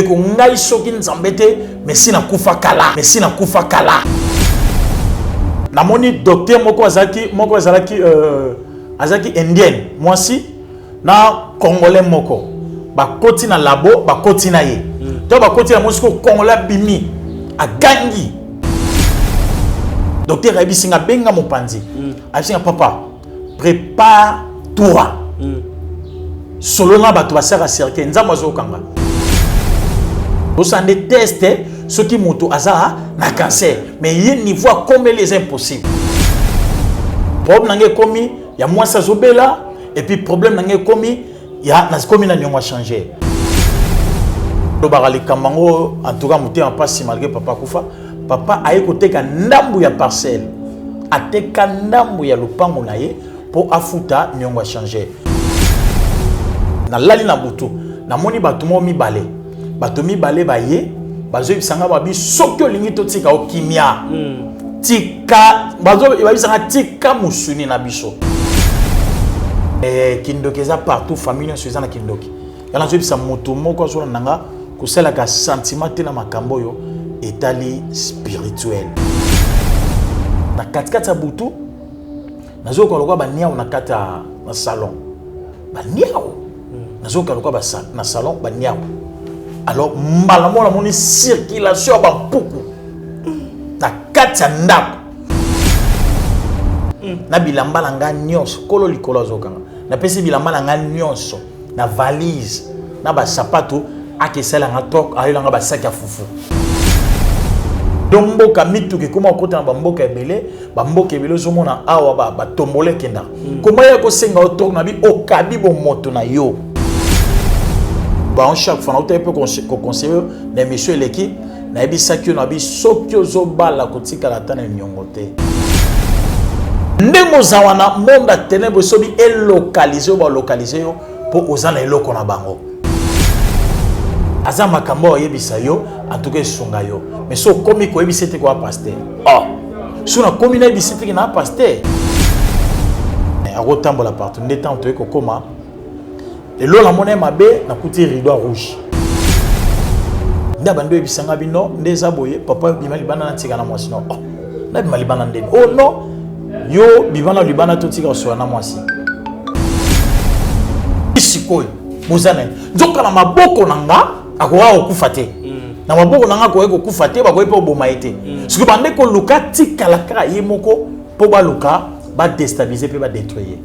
Ndeko ngai soki Nzambe te, mais si nakufa kala, mais si nakufa kala. Namoni docteur moko azalaki moko azalaki euh, azalaki indienne mwasi na congolais moko bakoti na labo bakoti na ye mm. to bakoti na mwasi ko congolais abimi agangi docteur ayebisi nga benga mopanzi mm. ayebisi nga papa prépare toi mm. solo na bato basalaka cercueil nzambe azokanga osala nde test soki moto aza na cancer mais ye niveau akomeli eza impossible problème na ngai ekomi ya mwasi azobela et puis problème na ngai ekomi ya nakomi na niongo change lobaka likambo yango en tout cas motema mpasi malgré papa akufa papa aye koteka ndambu ya parcelle ateka ndambu ya lopango na ye mpo afuta niongo ya change nalali na butu namoni bato moko mibale bato mibale baye bazoyebisa nga babi soki olingi totika yo kimia mm. tika bayebisa nga tika mosuni na biso eh, kindoki eza partout famille nyonso eza na kindoki ya nazoyebisa moto moko azolanda nga kosalaka sentiment te na makambo oyo etali spirituel na katikati ya butu nazoyoka lokola baniau na kati ya na salon baniau nazoyoka lokola na salon baniau alors mbala moko namoni circulation ya bampuku na kati ya ndako na bilamba na ngai nyonso kolo likolo azokanga napesi bilamba na ngai nyonso na valise na basapato akesala nga tok ayela nga basaki ya fufu donc mboka mituka ekoma kokota na bamboka ebele bamboka ebele ozomona awa batombole ekendaka mm. koma ya kosenga yo tok na bi okabi bomoto na yo bango chaque fois nautaki mpe koconseille yo na émission eleki nayebisaki yo na bi soki ozobala kotikala ata na niongo te ndenge oza wana monde ya ténèbre soki elocalise yo balocalise yo mpo oza na eloko na bango aza makambo oyo ayebisa yo antuka esunga yo mais so okomi koyebisa ete koya paster oh so nakomi nayebisa ete na paster akotambola partout nde ntango toyei kokoma lelo namona ye mabe nakuti rideau rouge nde abandi oyebisa nga bino nde eza boye papa bima libanda natika na mwasi no oh, nabima libanda ndeni oh non yo bima na libanda totika kosola na mwasi sikoyo boza na ye nzoka na maboko na nga akoka kokufa te mm. na maboko na nga akoki kokufa te bakoki mpe koboma ye te mm. sikoyo bande koluka tikala kaka ye moko mpo baluka badestabilize mpe badetruire ye.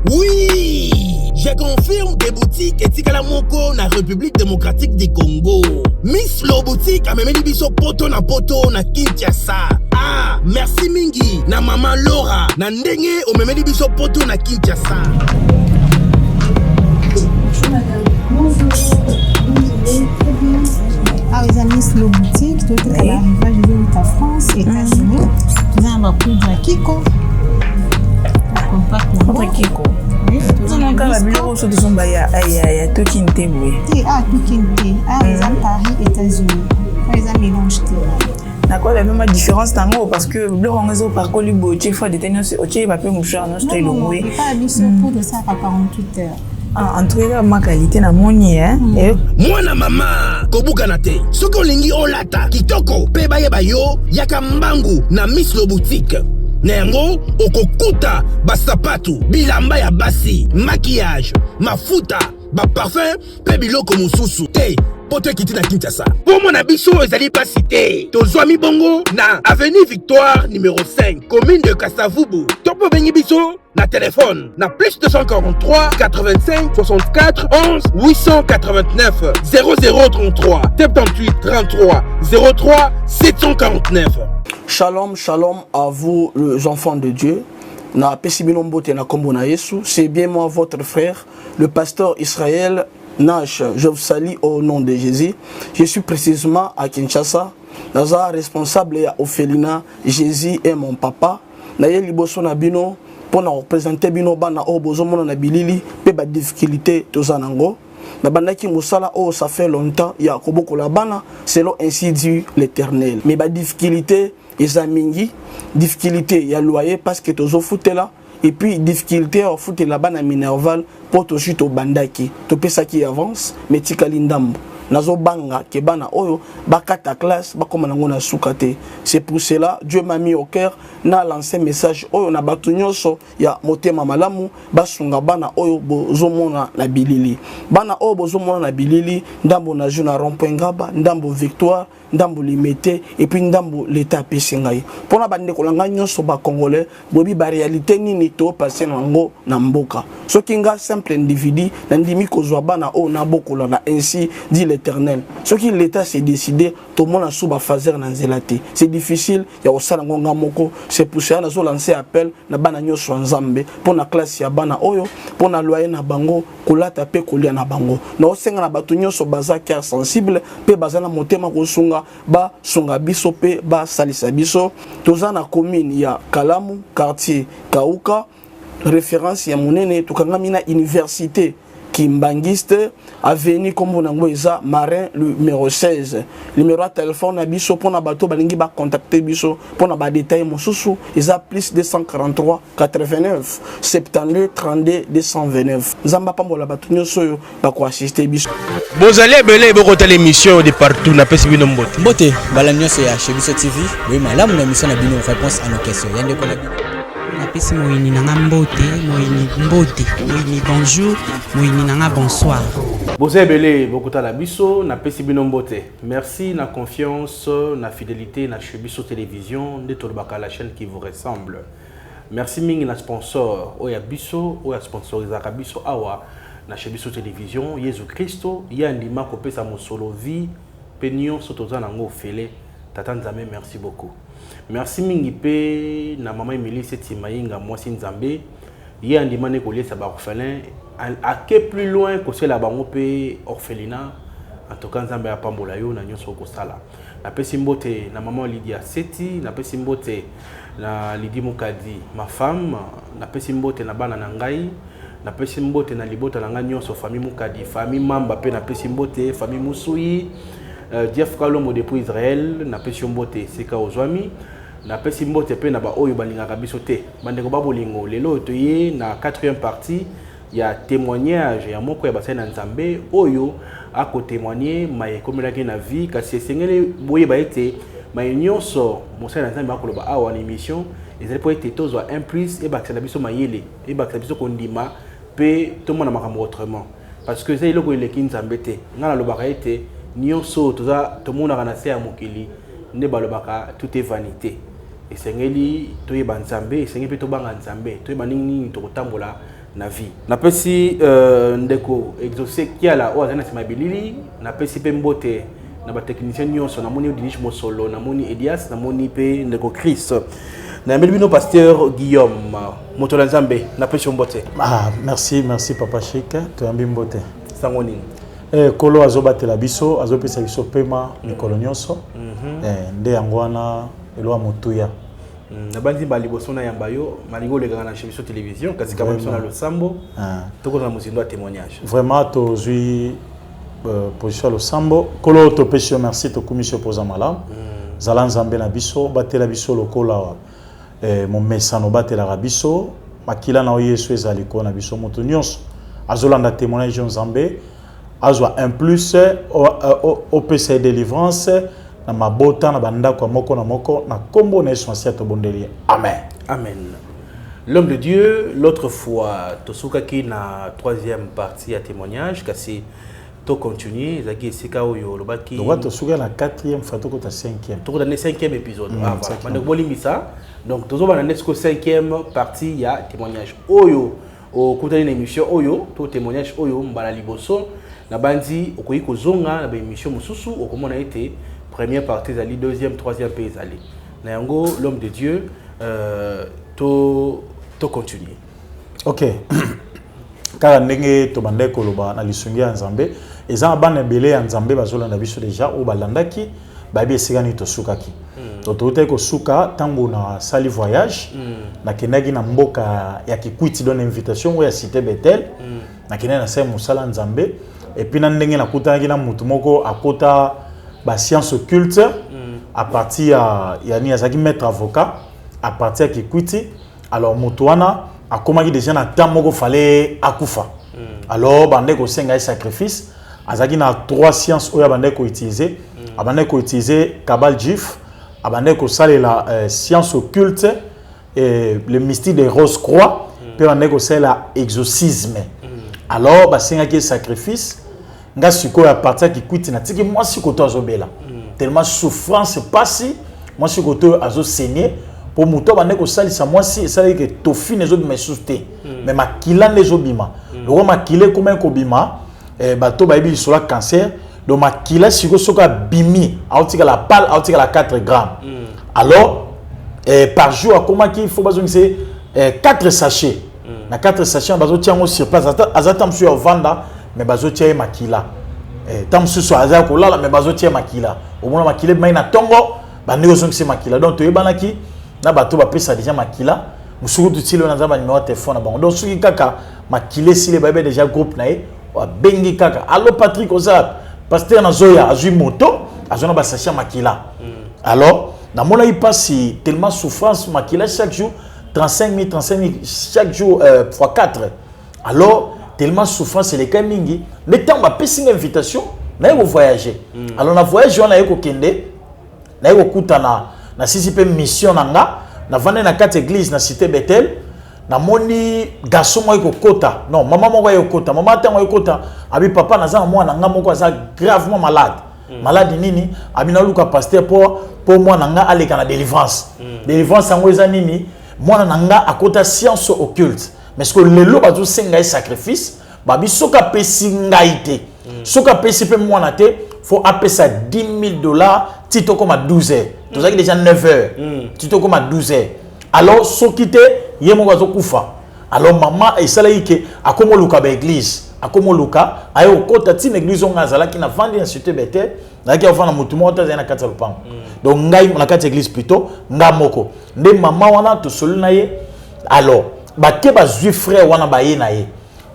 Oui, je confirme que boutique etikala moko na République démocratique du Congo. Miss Lo boutique amemeli biso poto na poto na Kinshasa. Ah, merci mingi na maman Laura na ndenge omemeli biso poto na Kinshasa. Bonjour madame. Bonjour. Awa eza Miss Lo boutique, toyokaka ba arrivage ezowuta France, États-Unis. Toza na ba poudre ya Kiko. Poudre Kiko. Tozonaka ba biloko oyo tozomba ya ya tokin te boye. Te, ah tokin te. Ah eza Paris, États-Unis. Ah eza mélange te. Nakoyeba mpe ma différence nango parce que biloko yango ezopakoli boye otie fois dete nyonso otie bape mouchoir nyonso to elongwe. Epai biso poudre esalaka 48 heures. Ah, en tout cas ma qualité na moni hein. Mm. Eh. Mwana mama kobukana te soki olingi olata kitoko mpe bayeba yo yaka mbangu na Miss Lo Boutique na yango okokuta basapatu bilamba ya basi maquillage mafuta baparfum mpe biloko mosusu te poto ekiti na kinshasa mpo na biso ezali mpasi te tozwami bongo na avenue victoire numero 5 commune de kasavubu to mpe obengi biso na telefone na plus 243 85 64 11 889 0033 78 33 03 749 Shalom, shalom à vous les enfants de Dieu. Na pesi bino mbote na kombo na Yesu. C'est bien moi votre frère, le pasteur Israël Nash. Je vous salue au nom de Jésus. Je suis précisément à Kinshasa. Naza responsable ya orphelinat Jésus est mon papa. Naye liboso na bino mpo na kopresente bino bana oyo bozomona na bilili mpe badifficulté toza nango. Nabandaki mosala oyo ça fait longtemps ya kobokola bana selon ainsi dit l'Éternel. Mais badifficulté eza mingi, difficulté ya loyer parce que tozofutela. Et puis difficulté ya kofutela bana minerval mpo tozwi, tobandaki, topesaki avance, mais tikali ndambo. Nazobanga ke bana oyo bakata classe, bakóma nango na suka te. C'est pour cela Dieu m'a mis au cœur na lancer message oyo na bato nyonso ya motema malamu, basunga bana oyo bozomona na bilili. Bana oyo bozomona na bilili, ndambo nazwi na rond-point Ngaba, ndambo Victoire, ndambo Limete, et puis ndambo leta apesi ngai. Mpona bandeko na ngai nyonso bacongolais, boyebi baréalité nini topase na yango na mboka. Soki nga simple individu nandimi kozwa bana oyo nabokola na ainsi dit l'Éternel, soki l'État s'est décidé, tomona su bafaser na nzela te, c'est difficile ya kosala yango nga moko. C'est pour cela nazolancer appel na bana nyonso ya Nzambe mpo na classe ya bana oyo, mpo na loyer na bango, kolata mpe kolia na bango. Naosenga na bato nyonso baza cœur sensible mpe baza na motema kosunga, basunga biso mpe basalisa biso. Toza na commune ya Kalamu, quartier Kauka, référence ya monene. Tokangami na université Kimbangiste, avenue nkombo nango eza Marin numéro 16. Numéro ya telefone na biso mpona bato balingi bacontacte biso mpona badetail mosusu eza plus 243 89 72 32 229. Nzambe apambola bato nyonso oyo bakoassiste biso. Bozali ebele bokotala émission de partout, napesi bino mbote. Mbote mbala nyonso ya Chez Biso TV. Boye malamu na émission na bino Réponse à nos questions, ya ndeko na bino. Napesi moyini na nga mbote, moyini mbote, moyini bonjour, moyini na nga bonsoir. Boza ebele bokotala biso, napesi bino mbote. Merci na confiance, na fidélité na Chez Biso Télévision, nde tolobaka la chaîne qui vous ressemble. Merci mingi na sponsor oyo ya biso, oyo asponsorisaka biso awa na Chez Biso Télévision, Yesu Kristo. Ye andima kopesa mosolo, vie mpe nyonso toza nango ofele. Tata Nzambe, merci beaucoup. Merci mingi mpe na mama Emilie Seti Mayinga, mwasi Nzambe. Ye andima nde koliesa baorphelin, ake plus loin kosala bango mpe orphelinat. En tout cas, Nzambe apambola yo na nyonso okosala. Napesi mbote na mama Lydia Seti, napesi mbote na Lidi Mokadi, ma femme, napesi mbote na bana na ngai, napesi mbote na libota na ngai nyonso, famille Mokadi, famille Mamba, mpe napesi mbote famille Musui. Jeff Kalombo depuis Israël, napesi yo mbote esika ozwami. Napesi mbote mpe na baoyo balingaka biso te. Bandeko babolingo, lelo oyo toye na quatrième partie ya témoignage ya moko ya basali na Nzambe oyo akotémoigne maye ekomelaki na vie. Kasi esengeli boyeba ete maye nyonso mosali na Nzambe akoloba awa na émission ezali mpo ete tozwa un plus, ebakisela biso mayele, ebakisela biso kondima mpe tomona makambo autrement, parce que eza eloko eleki Nzambe te. Ngai nalobaka ete nyonso oyo toza tomonaka na se ya mokili, nde balobaka tout est vanité. Esengeli toyeba Nzambe, esengeli mpe tobanga Nzambe, toyeba ndenge nini tokotambola na vie. Napesi ndeko Exaucé Kiala oyo azali na nsima ya bilili, napesi mpe mbote na batechnicien nyonso. Namoni Dinish Mosolo, namoni Elias, namoni mpe ndeko Chris. Nayambeli bino pasteur Guillaume, moto na Nzambe, napesi yo mbote. Ah, merci, merci papa Chic, toyambi mbote. Sango nini? Kolo azobatela biso, azopesa biso pema mikolo nyonso. Nde yango wana eloko ya motuya. Nabandi ba liboso nayamba yo, malingi olekaka na Chez Biso Télévision, kasi kama biso na losambo, tokozala mozindo ya témoignage. Vraiment, tozwi position ya losambo. Kolo, topesi yo merci, tokumisi yo mpoza malamu. Zala Nzambe na biso, batela biso lokola momesano batelaka biso. Makila na yo Yesu ezala likolo na biso. Moto nyonso azolanda témoignage yo Nzambe, azwa un plus, opesa ye délivrance na mabota, na bandako ya moko na moko, na nkombo na Yesu Masiya tobondeli ye, amen. Amen. L'homme de Dieu, l'autre fois tosukaki na troisième partie ya témoignage, kasi tocontinue. Ezalaki esika oyo olobaki. Lokwa tosuki na quatrième fois, tokota cinquième. Tokota nde cinquième épisode. Ah, voilà. Bandeko, bolimbisa. Donc tozobana nde siko cinquième partie ya témoignage oyo. Okutani na émission oyo to témoignage oyo mbala liboso, na bandi okoki kozonga na baémission mosusu, okomona ete première partie ezali, deuxième, troisième mpe ezali. Na yango, l'homme de Dieu, to continue. Ok, kaka ndenge tobandaki koloba, na lisungi ya Nzambe, eza na bana ebele ya Nzambe bazolanda biso déjà, oyo balandaki bayebi esika nini tosukaki. To toutaki kosuka ntango nasali voyage, nakendaki na mboka ya Kikwiti, don invitation oyo ya Cité Betel. Nakendaki, nasali mosala ya Nzambe, et puis na ndenge nakutanaki na motu moko akota bascience occulte à partir ya nini, azalaki maître avocat à partir ya Kikwiti. Alors moto wana Akomaki déjà na temps moko fallait akufa. Alors bandeko kosenga ye sacrifice. Azalaki na trois sciences oyo abandaki koutiliser. Abandaki koutiliser cabale juif, abandaki kosalela science occulte et le mystique de Rose Croix, mpe abandaki kosalela exorcisme. Alors basengaki ye sacrifice. Nga sikoyo, à partir ya Kikwiti, natiki mwasi koto azobela, tellement souffrance, pasi. Mwasi koto oyo azosaigner, mpo moto abandaki kosalisa mwasi, esalaki ke tofine ezobima lisusu te, mais makila nde ezobima. Lokola makila ekomaki kobima, bato bayebi lisolo ya cancer. Donc makila sikoyo, soki abimi, aotikala pâle, aotikala 4 grammes. Alors par jour akomaki faut bazongisa ye 4 sachets. Na 4 sachets bazotia yango sur place. Aza ta mosusu ya ovanda, mais bazotia ye makila. Ta mosusu aza ya kolala, mais bazotia ye makila. Omona makila ebimaki na ntongo, bandeki ozongisa ye makila. Donc toyebanaki na bato bapesa déjà makila. Mosuku tutili oyo naza banimero ya telefone na bango. Donc soki kaka makila esili, bayebi déjà groupe na ye, abengi kaka: "Allo Patrick, oza pasteur?" Nazoya. Azwi moto, azwa na basachet ya makila. Alors namonaki mpasi, tellement souffrance. Makila chaque jour 35 000, 35 000 chaque jour, fois 4. Alors tellement souffrance elekaki mingi, nde ntango bapesi nga invitation, naye kovoyage. Alors na voyage wana, naye kokende, naye kokutana, nasisi mpe mission na nga. Navandi na kati église na Cité Betel, namoni garçon moko ekokota, non, mama moko aye kokota. Mama, ntango ayekota, abi: "Papa, naza na mwana nga moko aza gravement malade." "Malade nini?" Abi: "Naluka pasteur mpo mwana nga aleka na délivrance." "Délivrance yango eza nini?" "Mwana na nga akota science occulte, mais ce que lelo bazosenga ye sacrifice. Babi soki apesi ngai te, soki apesi mpe mwana te, faut apesa 10 000 $. Ti tokóma 12 heures, tozalaki déjà 9 heures, ti tokóma 12 heures. Alors soki te, ye moko azokufa." Alors mama esalaki ke akómi oluka baéglise, akómi oluka, aye kokɔta ntina église oyo ngai azalaki. Navandi na Cité Betel, nazalaki avanda, motu moko te azali na kati ya lopango. Donc ngai na kati ya église plutôt, nga moko. Nde mama wana tosoli na ye. Alors bake, bazwi frère wana, baye na ye,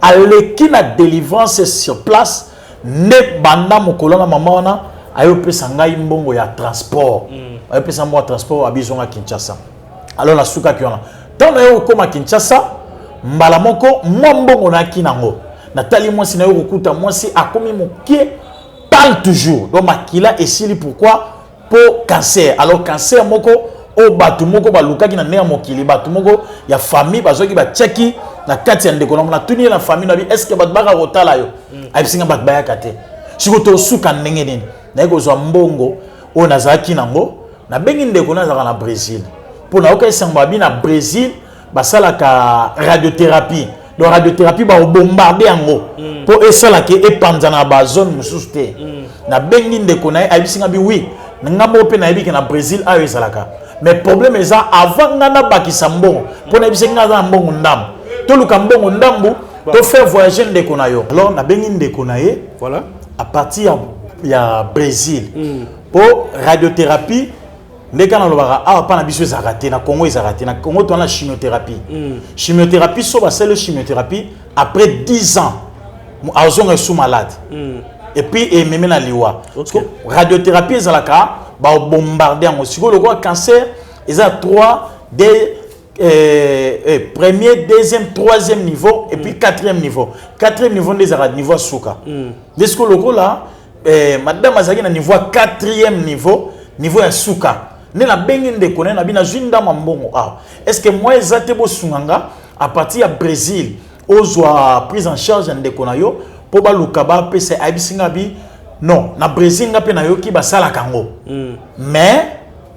aleki na délivrance sur place. Nde banda mokolo wana, mama wana ayopesa ngai mbongo ya transport, ayopesa mbongo ya transport, abizonga Kinshasa. Alors nasukaki wana. Ntango naye kokóma Kinshasa, mbala moko mwa mbongo nayaki nango, natali mwasi, naye kokuta mwasi akomi moke, pâle toujours. Donc makila esili. Pourquoi? Po cancer. Alors cancer moko oyo bato moko balukaki na ndenge ya mokili, bato moko ya famille bazwaki, batiaki na kati ya ndeko nango. Natuni ye na famille na bi: "Est ce que bato baka kotala yo?" Ayebisi nga: "Bato bayaka te." Sikoyo tosuka ndenge nini? Naye kozwa mbongo oyo nazalaki nango, nabengi ndeko na azalaka na Brésil, mpo nayoka esango, babi na Brésil basalaka radiothérapie. Donc radiothérapie, bakobombarde yango mpo esalaka epanzana na bazone mosusu te. Nabengi ndeko na ye, ayebisi nga bi: "Oui, nga moko mpe nayebi ke na Brésil ayo ezalaka, mais problème eza, avant nga nabakisa mbongo, mpo nayebisi nga aza na mbongo ndambu, toluka mbongo ndambu to faire voyager ndeko na yo." Alors nabengi ndeko na ye. À partir ya Brésil, mpo radiothérapie nde kaka nalobaka awa mpa na biso ezalaka te, na Congo ezalaka te. Na Congo towana chimiothérapie. Chimiothérapie, so basali chimiothérapie, après 10 ans azonga esu malade et puis ememi na liwa. Parce que radiothérapie ezalaka babombarde yango. Sikoyo lokola cancer eza 3 d premier, deuxième, troisième niveau et puis quatrième niveau. Quatrième niveau nde ezalaka niveau ya suka. Nde sikoyo lokola madame azalaki na niveau ya quatrième niveau, niveau ya suka, nde nabengi ndeko na ye, nabi: "Nazwi ndambo ya mbongo awa, est ce que moi eza te bosunga nga à partir ya Brésil, ozwa prise en charge ya ndeko na yo mpo baluka bapesa?" Ayebisi nga bi: "Non, na Brésil nga mpe nayoki basalaka yango, mais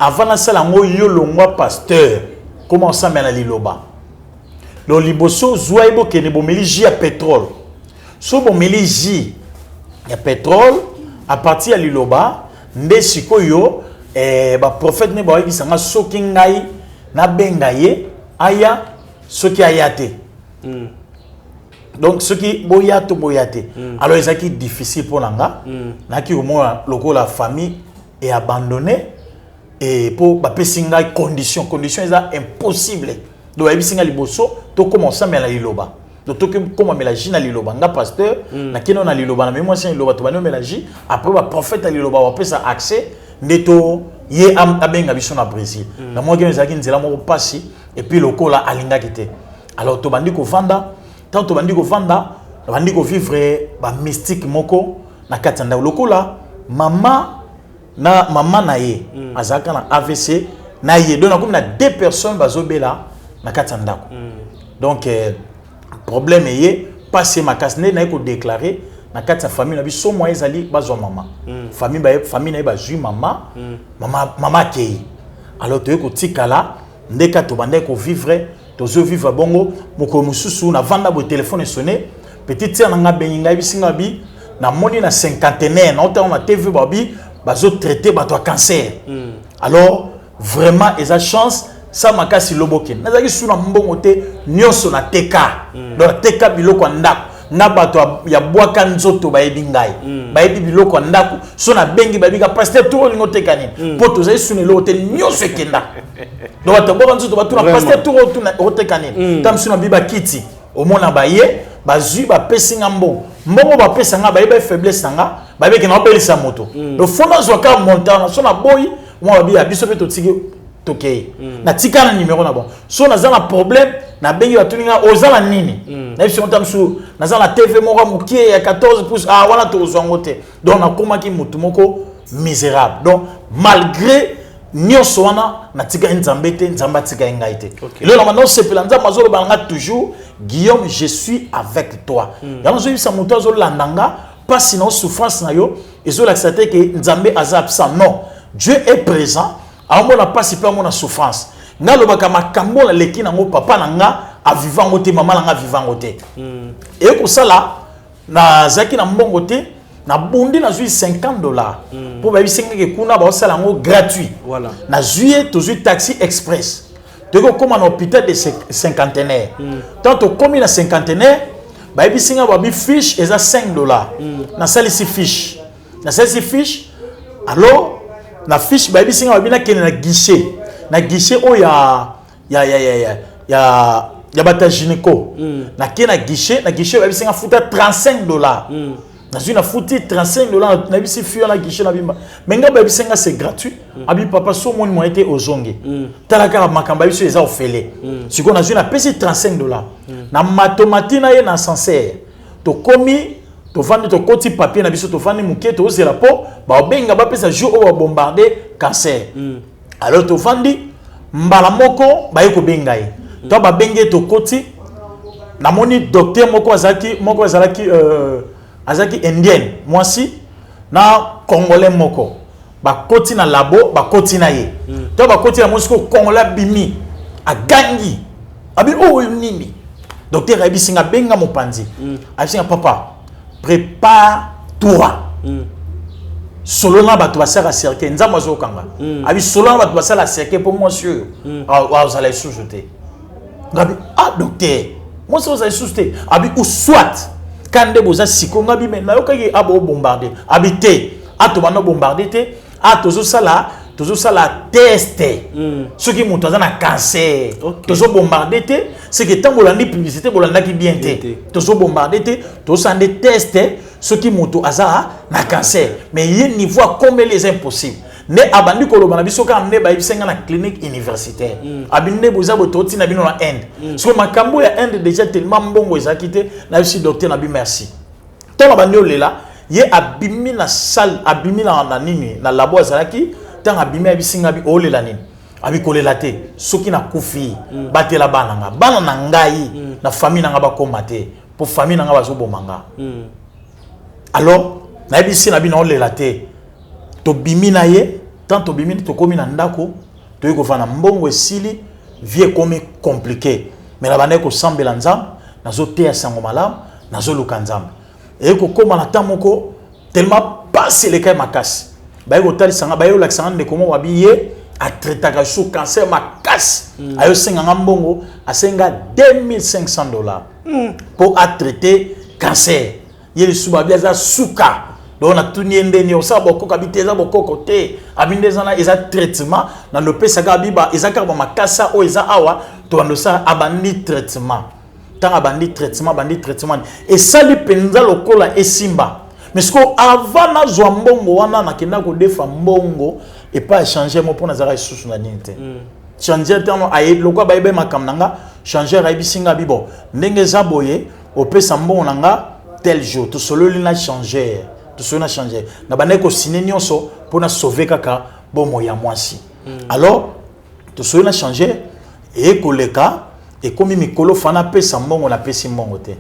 avant nasala yango, yo longwa pasteur, koma osambela na liloba. Donc liboso zwa ye, bokende, bomeli jus ya pétrole. So bomeli jus ya pétrole à partir ya liloba, nde sikoyo baprophète nde bayebisa nga soki ngai nabenga ye aya, soki aya te, donc soki boya to boya te." Alors ezalaki difficile mpo na nga. Nayaki komona lokola famille eabandonné e mpo bapesi ngai condition, condition eza impossible. Donc bayebisi ngai liboso tokóma osambela na liloba. Donc tokóma mela jus na liloba. Nga pasteur, nakende na liloba, na mwasi na liloba, tobandi omela jus. Après baprophète ya liloba bapesa accès nde to ye abenga biso na Brésil. Namonaki ezalaki nzela moko mpasi. Et puis lokola alingaki te. Alors tobandi kovanda. Ntango tobandi kovanda, nabandi kovivre bamystique moko na kati ya ndako, lokola mama na mama na ye azalaka na AVC na ye. Donc nakomi na deux personnes bazobela na kati ya ndako. Donc problème eye pasi makasi nde naye kodéclarer na kati ya famille na biso, mwa ezali bazwa mama. Famille famille na ye bazwi mama. Mama akei. Alors toye kotikala nde kaka tobandaki kovivre, tozovivre bongo. Mokolo mosusu navanda boye, telefone esonné. Petite sœur na nga abengi ngai, ayebisi nga bi namoni na Cinquantenaire, naotanga na TV, babi bazotraiter bato ya cancer. Alors vraiment eza chance sa makasi. Lobokende nazalaki su na mbongo te, nyonso nateka. Donc nateka biloko ya ndako nga. Bato ya bwaka nzoto bayebi ngai, bayebi biloko ya ndako. So nabengi, bayebi ka pasteur tour olingi oteka nini, mpo tozali su na eloko te, nyonso ekenda. Donc bato ya bwaka nzoto batuna: "Pasteur tour oteka nini?" Ta mosu na bi bakiti, omona baye bazwi, bapesi nga mbongo. Mbongo bapesa nga, bayeba faiblesse na nga, bayebeke na obelisa moto. Donc faut nazwa kaka montant na so. Naboyi mwa, babi ya biso mpe totiki, tokei. Natika na numéro na bango. So naza na problème, nabengi, batuni nga: "Oza na nini?" Nayebi songo ta mosusu naza na TV moko ya mokie ya 14 pouces. Ah, wana tokozwa yango te. Donc nakomaki motu moko misérable. Donc malgré nyonso wana, natikaki Nzambe te, Nzambe atikaki ngai te. Eloko na banda osepela, Nzambe azoloba na nga toujours: "Guillaume, je suis avec toi." Yango nazoyebisa moto azolanda nga, mpasi na yo, souffrance na yo ezolakisa te ke Nzambe aza absent. Non, Dieu est présent. Aomona mpasi mpe amona souffrance. Nga alobaka makambo naleki nango, papa na nga aviva yango te, mama na nga aviva yango te. Eye kosala, nazalaki na mbongo te, nabundi, nazwi 50 $, mpo bayebisi ngeke kuna baosala yango gratuit. Nazwi ye, tozwi taxi express, toyei kokóma na hôpital de Cinquantenaire. Tant tokómi na Cinquantenaire, bayebisi nga, babi fiche eza 5 $. Nasalisi fiche, nasalisi fiche. Alors na fiche bayebisi nga, babi nakende na guichet, na guichet oyo ya bato ya gynéco. Nakei na guichet, na guichet bayebisi nga futa 35 $. Nazwi, nafuti 35 $. Nayebisi fille na guichet na bimba me nga bayebisi nga c'est gratuit. Abi: "Papa, so omoni moyen te, ozongi." Tala kaka makambo ya biso eza ofele. Sikoyo nazwi, napesi 35 $. Na matomati na ye na ascenseur, tokomi, tovandi, tokoti papier na biso, tovandi moke, tozela mpo baobenga, bapesa jour oyo babombarde cancer. Alors tovandi, mbala moko baye kobenga ye. To babengi ye, tokoti, namoni docteur moko azalaki, moko azalaki indienne mwasi na congolais moko. Bakoti na labo, bakoti na ye. To bakoti na mwasi ko congolais abimi, agangi, abi: "Oyo nini?" Docteur ayebisi nga, benga mopanzi, ayebisi nga: "Papa, prépare toi solo na bato basalaka cercueil, Nzambe azokanga." Abi solo na bato basala cercueil, mpo mwasi oyo azala lisusu te. Ngabi: "Ah docteur, mwasi oyo azala lisusu te?" Abi: "Ou soit ka nde boza siko." Ngabi: "Me nayokaki abo bombarde." Abi: "Te, a tobanda bombarde te, a tozosala test soki moto aza na cancer. Tozobombarde te, c'est que ntango bolandi publicité, bolandaki bien te. Tozobombarde te, tozosala nde test soki moto aza na cancer. Mais ye niveau akomeli eza impossible." Nde abandi koloba na biso kaka nde bayebisi nga na clinique universitaire. Abi nde boza boye, totina bino na Inde. Soki makambo ya Inde déjà, tellement mbongo ezalaki te, nayebisi docteur na bi merci. Ntango abandi olela, ye abimi na salle, abimi na nini, na labo azalaki. Ntango abimi, ayebisi nga bi: "Olela nini?" Abi: "Kolela te. Soki nakufi, batela bana nga, bana na ngai na famille na nga bakóma te, mpo famille na nga bazoboma nga." Alors nayebisi na bino olela te. Tobimi na ye. Tant tobimi, tokómi na ndako, toyei kovanda, mbongo esili, vie ekomi compliqué. Mais na bandaki kosambela Nzambe, nazoteya sango malamu, nazoluka Nzambe. Eye kokóma na temps moko, tellement pasi elekai makasi, baye kotalisa nga, baye kolakisa nga ndeko moko, babi ye atraitaka su cancer makasi. Ayosenga nga mbongo, asenga 2500 $ mpo atraite cancer. Ye lisusu babi aza suka. Donc natuni ye ndeni osala bokoko. Abi te, eza bokoko te. Abi nde eza eza traitement na lopesaka. Abi ba eza kaka bamakasa oyo eza awa, tobanda osala. Abandi traitement. Ntango abandi traitement, abandi traitement, esali mpenza lokola esimba. Mais sikoyo, avant nazwa mbongo wana, nakenda kodefa mbongo epai ya change mo, mpo nazalaka lisusu na nini te. Change ntango ayebi lokola bayebi makambo na nga. Changeur ayebisi nga bi bon, ndenge eza boye, opesa mbongo na nga tel jour. Tosololi na changeur, tosololi na changeur, na bandaki kosine nyonso mpona sauver kaka bomoi ya mwasi. Alors tosololi na changeur, ekoleka, ekomi mikolo fa napesa mbongo, napesi mbongo te.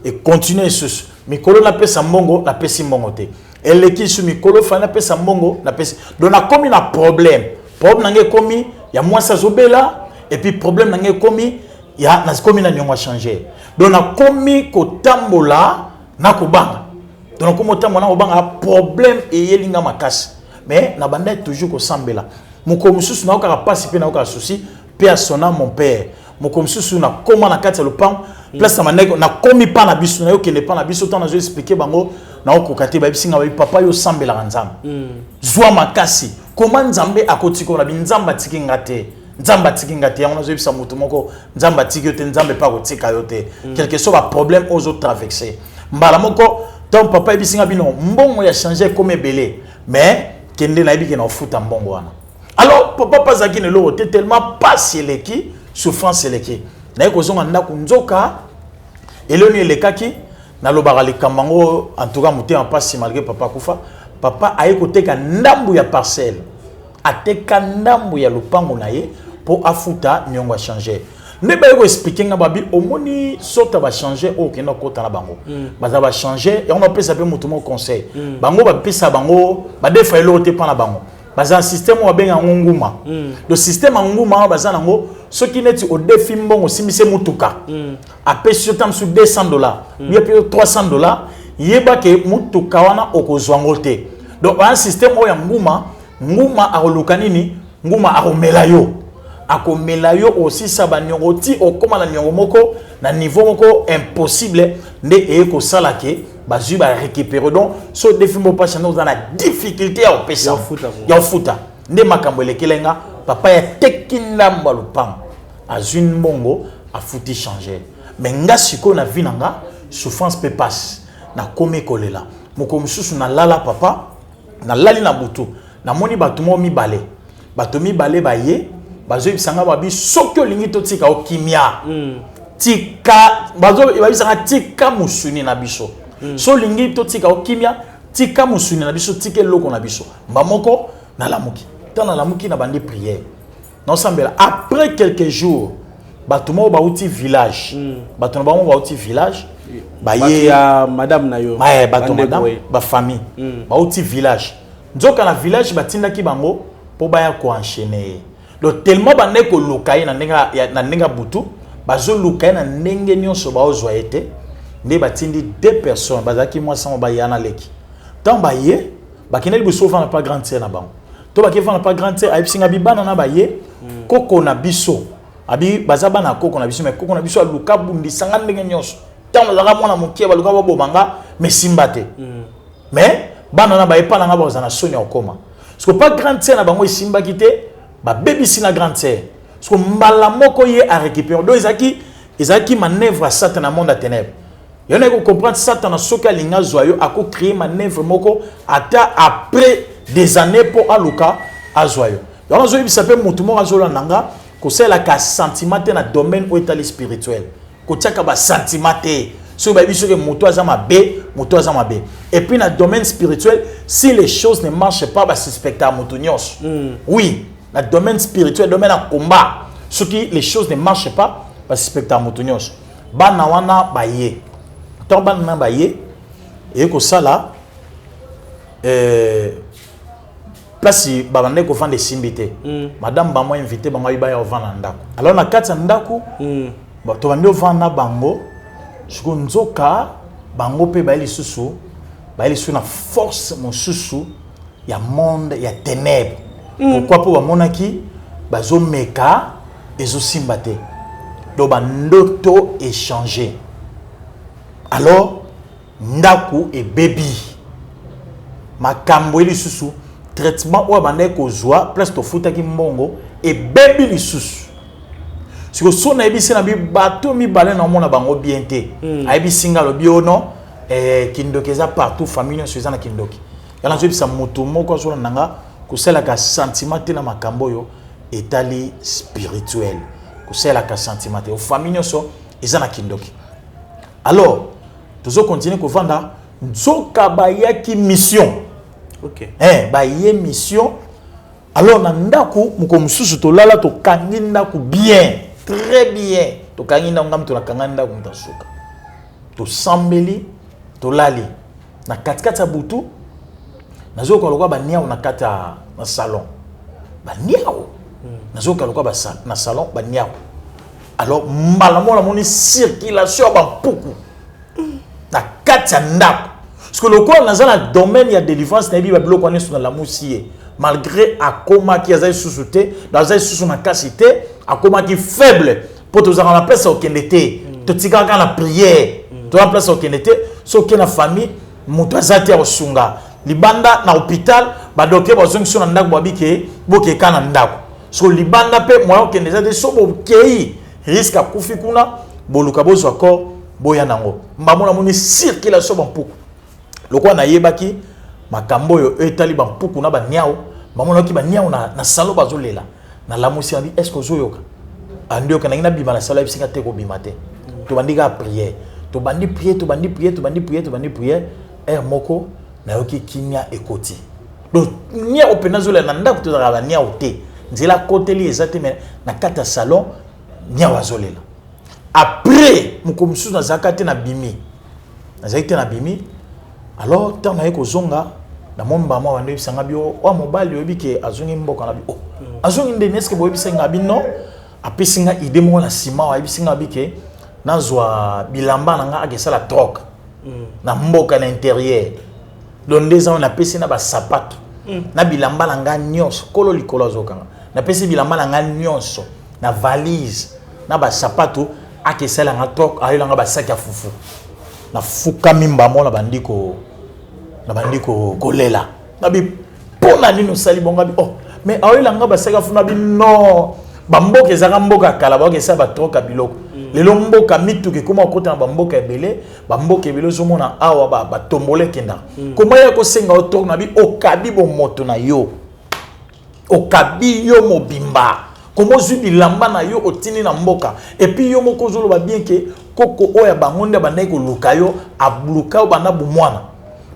Econtinue lisusu, mikolo napesa mbongo, napesi mbongo te. Eleki lisusu, mikolo fa napesa mbongo, napesi. Donc nakomi na problème. Problème na ngai ekomi ya mwasi azobela, et puis problème na ngai ekomi ya nakomi na niongo ya changer. Donc nakomi kotambola na kobanga. Donc nakomi kotambola na kobanga, problème eyeli nga makasi. Mais nabandaki toujours kosambela. Mokolo mosusu naokaka mpasi mpe naokaka souci mpe asona mon père. Mokolo mosusu nakóma na kati ya lopango, place na bandaki, nakomi mpa na biso, nayokende mpa na biso. Ntango nazo expliquer bango, naokoka te. Bayebisi nga, babi: "Papa, yo osambelaka Nzambe, zwa makasi. Koma Nzambe akotika na bi?" Nzambe atiki nga te, Nzambe atiki nga te. Yango nazoyebisa motu moko: Nzambe atiki yo te, Nzambe mpe akotika yo te, quelque soit baproblème oyo ozotraverse. Mbala moko, ntango papa ayebisi nga bino, mbongo ya change ekomi ebele, mais kende, nayebi ke na ofuta mbongo wana. Alors papa mpe azalaki na eloko te, tellement pasi eleki, souffrance eleki. Naye kozonga ndako, nzoka eloni elekaki. Nalobaka likambo yango, en tout cas motema mpasi, malgré papa akufa. Papa aye koteka ndambu ya parcelle, ateka ndambu ya lopango na ye mpo afuta niongo ya change. Nde baye koexpliquer nga, babi: "Omoni sorte ya bachange oyo okenda kokota na bango, baza bachange yango." Bapesa mpe motu moko conseil. Bango bapesa bango, badefa eloko te mpa na bango. Baza na système oyo babenga yango nguma. Donc système ya nguma wana baza nango, soki neti odefi mbongo, osimbisi mutuka, apesi yo ta mosusu 200 $, ye mpe 300 $, yeba ke mutuka wana okozwa yango te. Donc wana système oyo ya nguma. Nguma akoluka nini? Nguma akomela yo, akomela yo, osisa baniongo ti okóma na niongo moko, na niveau moko impossible. Nde eye kosala ke bazwi, barécupérer. Donc so odefi mbo mpasi, nde oza na difficulté ya kopesa, ya kofuta. Nde makambo elekele nga. Papa yateki ndambo ya lopango, azwi mbongo, afuti change. Mais nga sikoyo na vie na nga, souffrance mpe pasi, nakomi kolela. Mokolo mosusu nalala, papa, nalali na butu, namoni bato moko mibale. Bato mibale baye, bazoyebisa nga, babi: "Soki olingi totika okimia, tika." Bayebisanga: "Tika mosuni na biso. So olingi totika okimia, tika mosuni na biso, tika eloko na biso." Mba moko nalamuki. Ntango nalamuki, na bandi prière, naosambela. Après quelques jours, bato moko bauti village, bato na bango bauti village, baye ya madame na yo. Bato madame, bafamille bauti village. Nzoka na village batindaki bango mpo baya koenchaîner ye. Donc tellement bandeki koluka ye na ndenge ya butu, bazoluka ye na ndenge nyonso, baozwa ye te. Nde batindi deux personnes, bazalaki mwasi yango, baya na leki. Ntango baye, bakende liboso ofanda pa grande sœur na bango. To bake fanda pa grande sœur, ayebisi nga bi bana na baye koko na biso, abi baza bana ya koko na biso. Mais koko na biso aluka abundisanga ndenge nyonso ntango nazalaka mwana mokie, baluka baboma nga, mais simba te. Mais bana na baye pa na nga, bazala na soni ya kokoma. Parce que pa grande sœur na bango esimbaki te, babebisi na grande sœur. Parce que mbala moko ye arécupéré. Donc ezalaki manœuvre ya Satan na monde ya ténèbre. Yo naye kocomprendre, Satan na soki alingi azwa yo, akocréer manœuvre moko ata après des années mpo aluka azwa yo. Yango azoyebisa mpe motu moko azolanda nga: kosalelaka sentiment te na domaine oyo etali spirituel. Kotiaka basentiment te. Soki bayebi soki moto aza mabe, moto aza mabe. Et puis na domaine spirituel, si les choses ne marchent pas, basuspectaka moto nyonso. Oui, na domaine spirituel, domaine ya combat, soki les choses ne marchent pas, basuspectaka moto nyonso. Bana wana baye, ntango bana na baye, eye kosala place babandaki kovanda esimbi te. Madame bango invité bango, ayi baya kovanda na ndako. Alors na kati ya ndako, tobandi ovanda na bango. Sikoyo nzoka bango mpe baye lisusu na force mosusu ya monde ya ténèbre. Pourquoi? Mpo bamonaki bazomeka, ezosimba te. Donc bandoto échange. Alors ndako ebebi, makambo ye lisusu, traitement oyo abandaki kozwa, place tofutaki mbongo ebebi lisusu. Sikoyo so nayebisi na bi bato mibale, naomona bango bien te. Ayebisi nga, alobi: "O non, kindoki eza partout, famille nyonso eza na kindoki." Yana nazoyebisa moto moko azolanda nga: kosalaka sentiment te na makambo oyo etali spirituel. Kosalelaka sentiment te. Famille nyonso eza na kindoki. Alors tozo continuer kovanda, nzoka bayaki mission. Eh, baye mission. Alors na ndako, moko mosusu tolala, tokangi ndako bien, très bien, tokangi ndako. Ngambi tolakanga ndako, moto asuka, tosambeli, tolali. Na katikati ya butu, nazoyoka lokola baniau na kati ya na salon, baniau. Nazoyoka lokola na salon baniau. Alors mbala moko namoni circulation ya bampuku na kati ya ndako, parce que lokola naza na domaine ya délivrance, nayebi babiloko wana nyonso. Nalamusi ye, malgré akomaki, aza lisusu te, aza lisusu makasi te, akomaki faible, mpo tozalaka na place ya kokende te. Totikaka kaka na prière, toza na place ya kokende te. Soki okei na famille, moto aza te ya kosunga. Libanda na hôpital, badocteur bazongi so na ndako, babi ke bokeka na ndako. So libanda mpe moyen okende eza te. So bokei, risque akufi kuna, boluka bozwa corps, boya nango. Mbamo namoni circulation bampuku. Lokola nayebaki makambo oyo etali bampuku na baniau, bamonaki baniau na salon bazolela. Nalamusi, abi: "Est ce que ozoyoka?" Andi yoka. Nangi nabima na salon, ayebisinga te kobima te. Tobandi kaka prière, tobandi prière, tobandi prière, tobandi prière, tobandi prière. Heure moko nayoki kimia ekoti. Donc niau mpenza azolela na ndako, tozalaka baniau te, nzela akoteli eza te, mais na kati ya salon niau azolela. Après mokolo mosusu nazalaka te, nabimi, nazalaki te, nabimi. Alors ntango naye kozonga, namoni bamwa bando oyebisanga bi oyo mobali oyebi ke azongi mboka. Na bi oh, azongi ndeni? Est-ce boyebisa nga? Bi non. Apesi nga idée moko na nsima, ayebisi nga bi ke nazwa bilamba na nga, akesala troc na mboka na intérieur. Donc nde eza wana, napesi na basapato na bilamba na nga nyonso. Kolo likolo azokanga, napesi bilamba na nga nyonso na valise na basapato, akesala nga troc, ayelanga basaki ya fufu. Nafukami mbamo, na bandi kolela. Nabi: "Mpo na nini osali bongo?" Abi: "Oh, mais aoyelanga basaki ya fufu." Nabi: "Non, bamboka ezalaka mboka ya kala, baoka esala batroka biloko. Lelo mboka mituka ekóma kokota na bamboka ebele, bamboka ebele. Ozomona awa batombola ekendaka koma ya kosenga yo troc." Nabi: "Okabi bomoto na yo, okabi yo mobimba. Koma ozwi bilamba na yo, otindi na mboka? Et puis yo moko ozoloba bien ke koko oyo ya bango nde abandaki koluka yo, abluka yo banda bomwana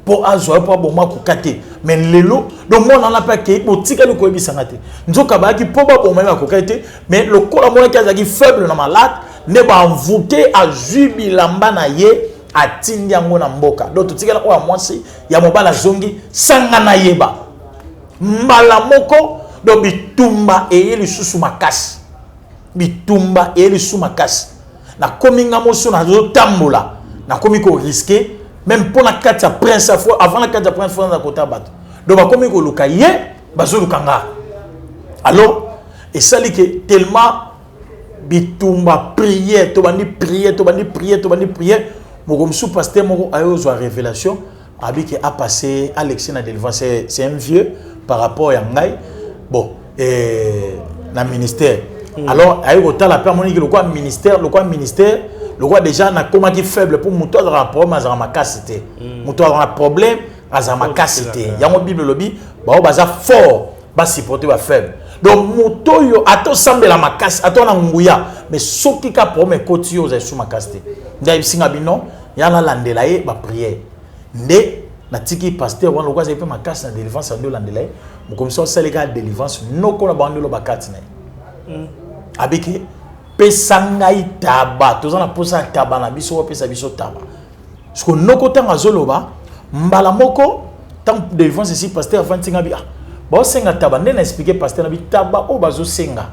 mpo azwa yo mpo aboma, koka te. Mais lelo donc mwana wana mpe akei, botikali koyebisanga te. Nzoka bayaki mpo baboma ye, bakokaki te. Mais lokola amonaki azalaki faible na malade, nde baenvoûter, azwi bilamba na ye, atindi yango na mboka. Donc totikala oyo ya mwasi, ya mobali azongi sanga nayeba mbala moko." Donc bitumba eye lisusu makasi, bitumba eye lisusu makasi. Nakomi nga moso nazotambola, nakomi korisquer même mpo na kati ya prince afo, avant na kati ya prince fo naza kota bato. Donc bakomi koluka ye, bazoluka nga. Alors esali ke tellement bitumba, prière, tobandi prière, tobandi prière, tobandi prière. Moko mosusu, pasteur moko aye ozwa révélation, abi ke apassé Alexis na délivrance. C'est un vieux par rapport ya ngai, bon, na ministère. Alors aye kotala mpe, amoniki lokwa ministère, lokwa ministère, lokwa déjà nakomaki faible, mpo moto azalaka na problème azalaka makasi te. Moto azalaka na problème azalaka makasi te. Yango Bible elobi bao baza fort basupporte bafaible. Donc moto oyo ata osambela makasi, ata wana nguya, mais soki ka problème ekoti yo, ozali su makasi te. Nde ayebisinga bino ya nalandela ye baprière. Nde natiki pasteur wana, lokola azali mpe makasi na délivrance, ande olandela ye. Mokomisi osali kaka délivrance noko na bango, nde oloba kati na ye, abiki: "Pesa ngai taba, toza na posa ya taba na biso, opesa biso taba." Parce que noko ntango azoloba, mbala moko ntango délivrance esi, pasteur afandi nga bi: "Ah, baosenga taba." Nde na expliquer pasteur na bi: "Taba oyo bazosenga,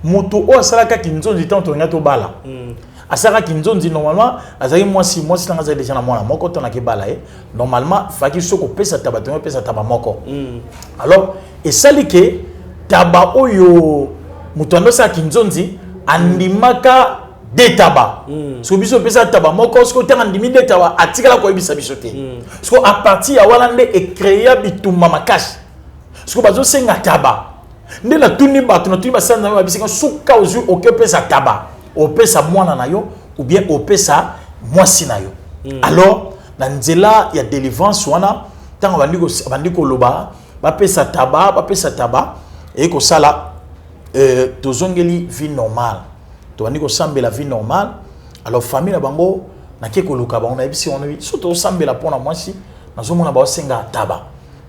moto oyo asalaka kinzonzi ntango tolinga tobala, asalaka kinzonzi. Normalement azalaki mwasi, mwasi nanga azali déjà na mwana moko. Ntango nakebala ye, normalement faki soki kopesa taba, tongi opesa taba moko. Alors esali ke taba oyo moto ando osala kinzonzi andimaka de taba. Soki biso opesa taba moko, soki otanga andimi de taba, atikala koyebisa biso te. Soki à partir ya wana nde ecréa bitumba makasi. Soki bazosenga taba, nde natuni bato, natuni basali na yo, babisika suka ozwi oke opesa taba, opesa mwana na yo ou bien opesa mwasi na yo." Alors na nzela ya délivrance wana, ntango bandi koloba bapesa taba, bapesa taba, eye kosala tozongeli vie normale. Tobandi kosambela, vie normale. Alors famille na bango, nake koluka bango, nayebisi bango so tozosambela mpo na mwasi, nazomona baosenga taba.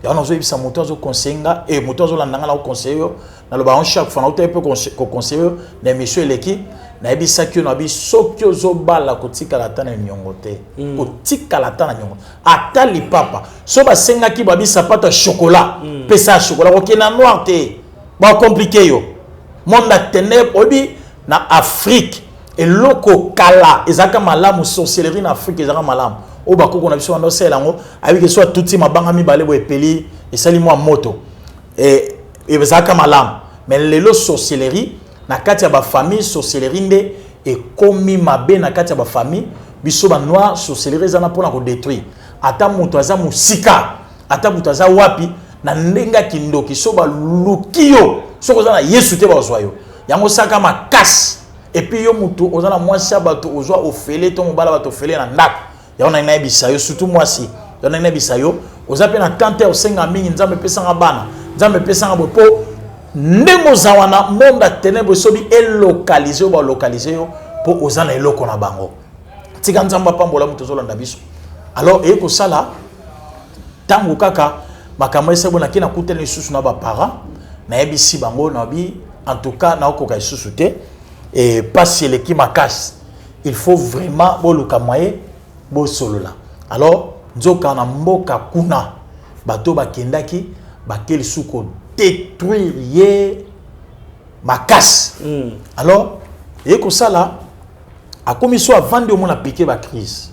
Yango nazoyebisa moto azoconseille nga e moto azolanda nga, na koconseille yo, naloba yango chaque fois, nautai mpe koconseille yo na émission eleki. Nayebisaki yo na bi soki ozobala, kotikala ata na niongo te, kotikala ata na niongo, ata lipapa. So basengaki babi sapato ya chocolat, pesa ya chocolat, kokende na noir te, bacompliquer yo. Monde ya ténèbre, oyebi, na Afrique eloko kala ezalaka malamu, sorcellerie na Afrique ezalaka malamu. Oyo bakoko na biso banda osala yango, ayebiki so atuti mabanga mibale boye, epeli, esali mwa moto, ezalaka malamu. Mais lelo sorcellerie na kati ya bafamille, sorcellerie nde ekomi mabe na kati ya bafamille. Biso banoir, sorcellerie eza na mpona kodétruire. Ata moto aza mosika, ata moto aza wapi, na ndenge ya kindoki, so baluki yo, soki oza na Yesu te, bazwa yo. Yango osaka makasi. Et puis yo motu oza na mwasi ya bato, ozwa ofele to mobala bato ofele na ndako, yango nangi nayebisa yo, surtout mwasi, yango nangi nayebisa yo, oza mpe na tante, osenga mingi Nzambe epesanga bana, Nzambe epesanga boye, mpo ndenge oza wana, monde ya ténèbre soki elocaliser yo, balocaliser yo mpo oza na eloko na bango. Tika Nzambe apambola moto ozolanda biso. Alors eye kosala ntango kaka makambo esebo, nake nakutani lisusu na baparent, nayebisi bango, nabi en tout cas naokoka lisusu te, e pasi eleki makasi, il faut vraiment boluka moyen bosolola. Alors nzoka na mboka kuna, bato bakendaki, bake lisusu kodétruire ye makasi. Alors eye kosala akomi so avandi, omona piquer bacrise,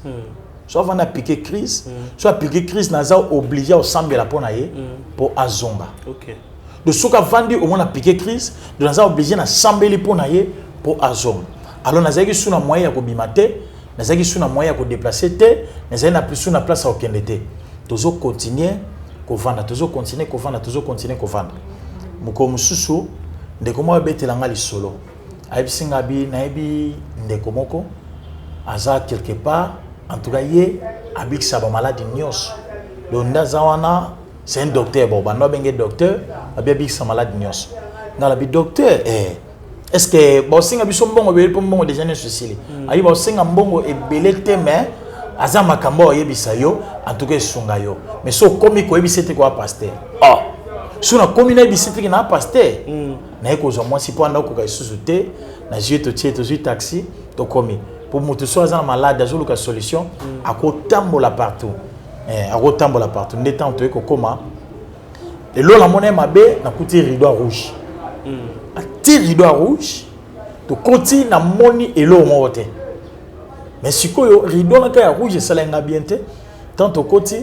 so avandi apiquer crise, so apiquer crise, naza obligé osambela mpo na ye mpo azonga. Donc soki avandi, omona piquer crise, donc naza obligé nasambeli mpo na ye mpo azonga. Alors nazalaki su na moyen ya kobima te, nazalaki su na moyen ya kodéplacer te, nazali na su na place ya kokende te. Tozocontinuer kovanda, tozocontinuer kovanda, tozocontinuer kovanda. Mokolo mosusu ndeko moko abetelanga lisolo, ayebisi nga bi nayebi ndeko moko aza quelque part, en tout cas ye abikisa bamaladi nyonso. Donc nde aza wana, c'est un docteur. Bon, bando abenge docteur, abi abikisa maladi nyonso. Nga nabi docteur, eh, est ce que baosenga biso mbongo ebele? Mpo mbongo déjà nyonso esili. Ayi baosenga mbongo ebele te, mais aza makambo oyo oyebisa yo, en tout cas esunga yo. Mais so okomi koyebisa ete koya pasteur, oh, so nakomi nayebisa ete na pasteur, naye kozwa mwasi mpo anda okoka lisusu te. Nazwi ye, totie, tozwi taxi, tokomi. Mpo moto so aza na malade, azoluka solution, akotambola partout, akotambola partout. Nde ntango toye kokóma lelo, namoni ye mabe, nakuti rideau rouge, ati rideau rouge. Tokoti, namoni eloko moko te, mais sikoyo rideau naka ya rouge esalaki nga bien te. Tant tokoti,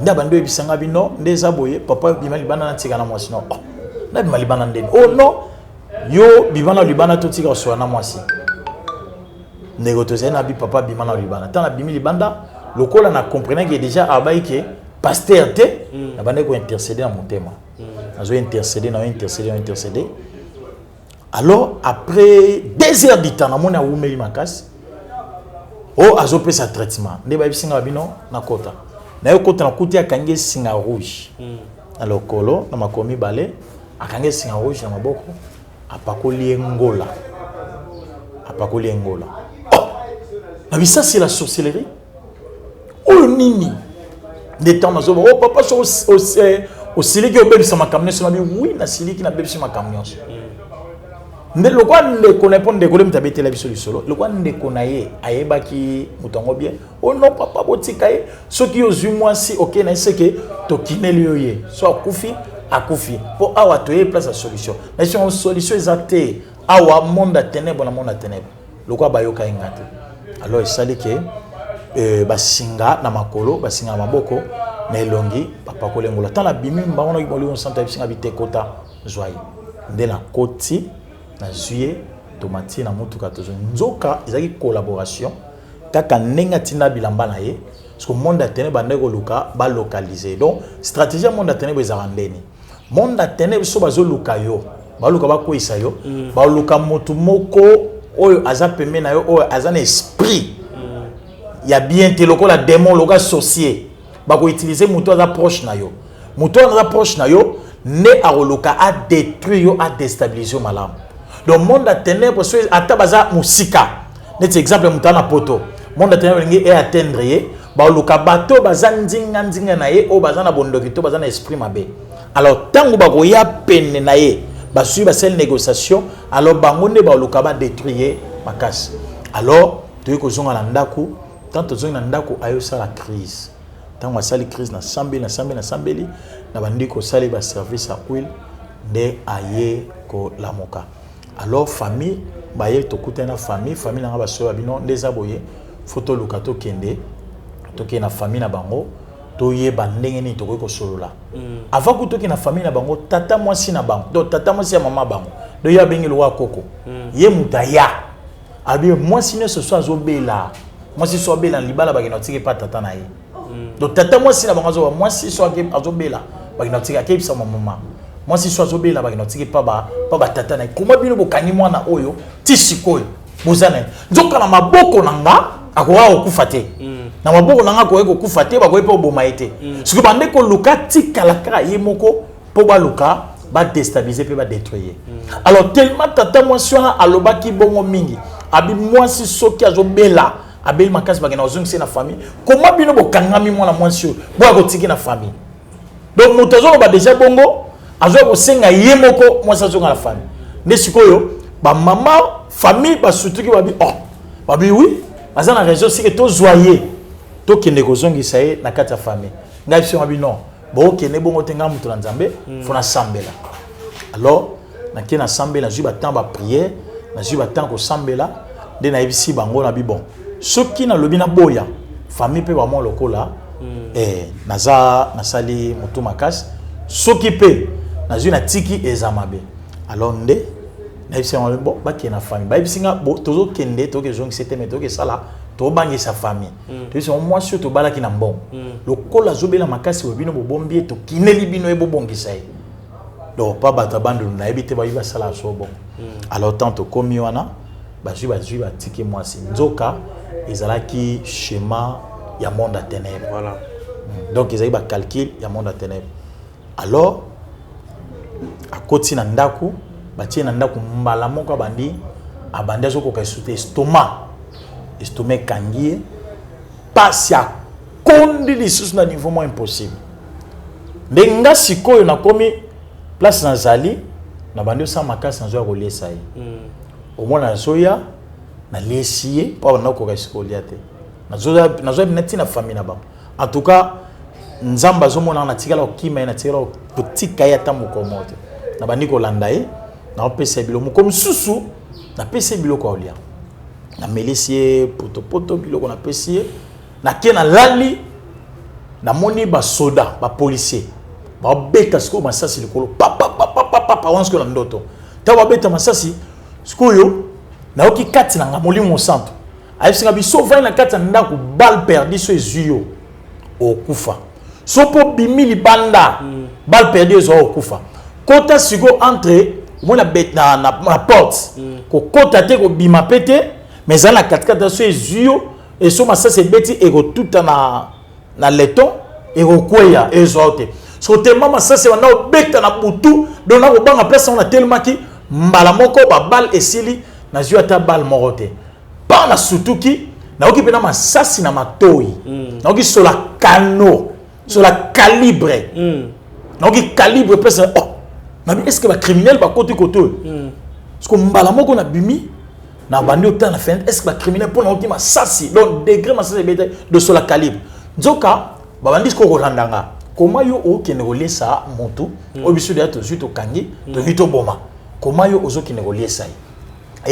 nde abandi oyebisanga bino nde eza boye: papa, bima libanda, natika na mwasi. No, oh, nabima libanda ndeni? Oh non, yo bima na libanda, totika kosola na mwasi. Ndeko tozali na bi papa, bima na libanda. Ntango nabimi libanda, lokola na comprenaki déjà abai ke pasteur te, nabandaki kointercéder na motema, nazo intercéder, nazo intercéder, nazo intercéder. Alors après 2 heures du temps, namoni awumeli makasi o azopesa traitement. Nde bayebisi nga bino nakota, naye kota, nakuti akangi esinga rouge na lokolo, na makolo mibale akangi esinga rouge na maboko, apakoli ye ngola, apakoli ye ngola. Oh, na bisa, c'est la sorcellerie oyo nini? Nde ntango nazoba: oh papa, so osiliki, obebisa makambo nyonso. Nabi oui, nasiliki, nabebisi makambo nyonso. Nde lokwa ndeko na ye, mpo ndeko nde moto abetela biso lisolo, lokwa ndeko na ye ayebaki moto yango bien: o non papa, botika ye, soki ozwi mwasi okei na ye, seke tokineli yo ye, so akufi, akufi, mpo awa toye place ya solution na biso, solution eza te awa, monde ya ténèbre na monde ya ténèbre. Lokwa bayoka ye nga te. Alors esali ke basinga na makolo, basinga na maboko, na elongi bapakoli ngola. Ntango nabimi mbango, noki Molimo Santo ayebisinga bi te kota, zwa ye. Nde nakoti, nazwi ye, tomatie na motuka, tozwi. Nzoka ezalaki collaboration kaka ndenge atinda bilamba na ye, parce que monde ya ténèbre bandaki koluka balocaliser. Donc stratégie ya monde ya ténèbre ezalaka ndeni? Monde ya ténèbre, so bazoluka yo, baluka bakweyisa yo, baluka motu moko oyo aza pembeni na yo, oyo aza na esprit ya bien te, lokola démon, lokola sorcier. Bakoutiliser moto aza proche na yo. Moto oyo aza proche na yo nde akoluka adétruire yo, adéstabiliser yo malamu. Donc monde ya ténèbre, so ata baza mosika, neti exemple moto aza na Poto, monde ya ténèbre elingi eatteindre ye, baluka bato baza ndinga ndinga na ye, oyo baza na bondoki to baza na esprit mabe. Alors ntango bakoya pene na ye, basui basali négociation, alors bango nde baluka badétruire ye makasi. Alors toyei kozonga na ndako. Tant tozongi na ndako, ayosala crise. Ntango asali crise, nasambeli, nasambeli, nasambeli, na bandi kosala baservice ya huile, nde aye kolamuka. Alors famille baye, tokutani na famille. Famille na nga basoya bino nde eza boye, fo toluka tokende, tokende na famille na bango, toyeba ndenge nini tokoki kosolola. Avant ku tokende na famille na bango, tata mwasi na bango, donc tata mwasi ya mama bango, donc ye abengi lokwa koko, ye moto aya abi mwasi nyonso so azobela, mwasi so abela na libala, bakenda kotika epa tata na ye. Donc tata mwasi na bango azoba mwasi so azobela, bakenda kotika, akeyebisa mama mwasi so azobela, bakenda kotika epa pa batata na ye. Koma bino bokangi mwana oyo ti sikoyo boza na ye, nzoka na maboko na nga akoka kokufa te, na maboko na nga akoki kokufa te, bakoki mpe koboma ye te. Soki bande koluka tikala kaka ye moko mpo baluka badéstabiliser mpe badétruire ye. Alors tellement tata mwasi wana alobaki bongo mingi, abi mwasi soki azobela, abeli makasi, bakenda kozongisa ye na famille. Koma bino bokangami mwana mwasi oyo, boya kotiki na famille? Donc moto azoloba déjà bongo, azoya kosenga ye moko mwasi azonga na famille. Nde sikoyo bamama famille basutuki, babi oh, babi oui, baza na raison, sike tozwa ye, tokende kozongisa ye na kati ya famille. Ngai biso ngabi non, bokende bongo te, ngai moto na Nzambe, fo nasambela. Alors nake nasambela, nazwi batemps baprière, nazwi batemps kosambela, nde nayebisi bango na bi bon, soki nalobi naboya, famille mpe bamwa lokola naza nasali motu makasi, soki mpe nazwi natiki eza mabe. Alors nde nayebisi bango bon, bakende na famille. Bayebisi nga tozokende, tokezongisa te, me tokesala tobangisa famille. Toyebisi bango mwasi oyo tobalaki na mbongo, lokola azobela makasi boye, bino bobombi ye, tokineli bino ye, bobongisa ye. Donc pa bato ya Bandundu nayebi te, bayebi basala so bongo. Alors tant tokomi wana, bazwi batiki mwasi, nzoka ezalaki schéma ya monde ya ténèbre. Voilà. Donc ezalaki bacalcul ya monde ya ténèbre. Alors akoti na ndako, batie na ndako, mbala moko abandi azokoka esu te, estomac ekangi ye pasi, akondi lisusu na niveau moko impossible. Nde nga sikoyo nakomi place nazali, nabandi osala makasi, nazoya koliesa ye. Omona nazoya, naliesi ye mpo abanda kokoka esika kolia te. Nazoya bina ntina famille na bango. En tout cas Nzambe azomona, natikala kokima ye, natikala kotika ye ata mokolo moko te. Nabandi kolanda ye, naopesa ye biloko. Mokolo mosusu napesi ye biloko ya kolia, namelisi ye potopoto, biloko napesi ye, nake nalali, namoni basoda, bapolicier babeta sikoyo masasi likolo, papapapapapa wana. Sikoyo na ndoto, ntango babeta masasi sikoyo, nayoki kati na nga Molimo Mosantu ayebisinga biso ovandi na kati ya ndako, balle perdue so ezwi yo, okufa. So mpo bimi libanda, balle perdue ezwa, okufa. Kota sikoyo entre omoni na porte, kokota te, kobima mpe te, mais eza na katikati, so ezwi yo, eso masasi ebeti, ekotuta na leton, ekokweya, ezwa yo te. So tema masasi banda obeta na butu, donc nakobanga place yango, natelemaki mbala moko, baballe esili, nazwi ata balle moko te. Pa nasutuki, nayoki mpena masasi na matoi, nayoki sola kano, sola calibre, nayoki calibre place. Oh, nabi est ce que bacriminel bakoti kote oyo? Parce que mbala moko nabimi, na bandi otala na fenêtre, est ce que bacriminel, mpo nayoki masasi, donc degré masasi ebeta de sola calibre. Nzoka babandi sikoyo kolanda nga, koma yo okende koliesa motu oyo biso deya tozwi, tokangi, tolingi toboma, koma yo ozokende koliesa ye?